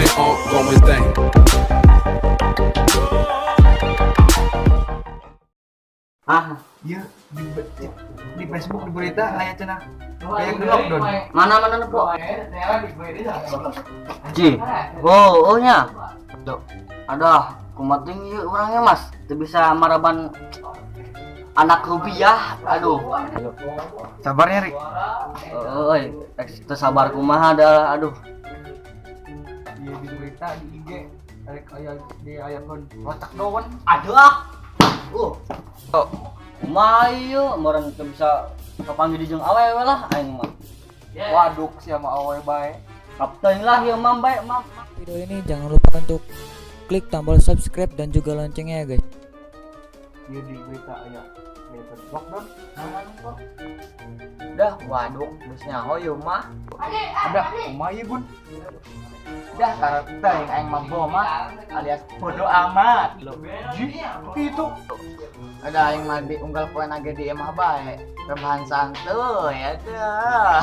Ongoing, ongoing thing. Ah, Iya, di Facebook di berita aya cenah. Kayak di lockdown. Mana mana po? Ji. Oh, oh nya. Aduh, kumating ieu urangnya, Mas. Teu bisa maraban anak rupiah. Aduh. Sabarnya, Rik. Euy, teu sabar kumaha dah, aduh. Iya, di berita di IG rek aya di ayakeun lockdown. Aduh ah. Oh. Kumaha ieu meureun teu bisa kapanggih di jeung awewe lah aing mah. Waduk sia mah awewe bae. Kapten lah ieu mah bae mah. Video ini jangan lupa untuk klik tombol subscribe dan juga loncengnya ya guys. Iya, di berita aya ayakeun lockdown. Dah, waduk, geus nyaho ieu mah. Ada kumaha ieu, Bun? Dah karep teuing aing mah boma alias bodo amat. Ji, itu. Ada aing mah di unggal poe nage di imah bae. Rebahan santuy ya dah.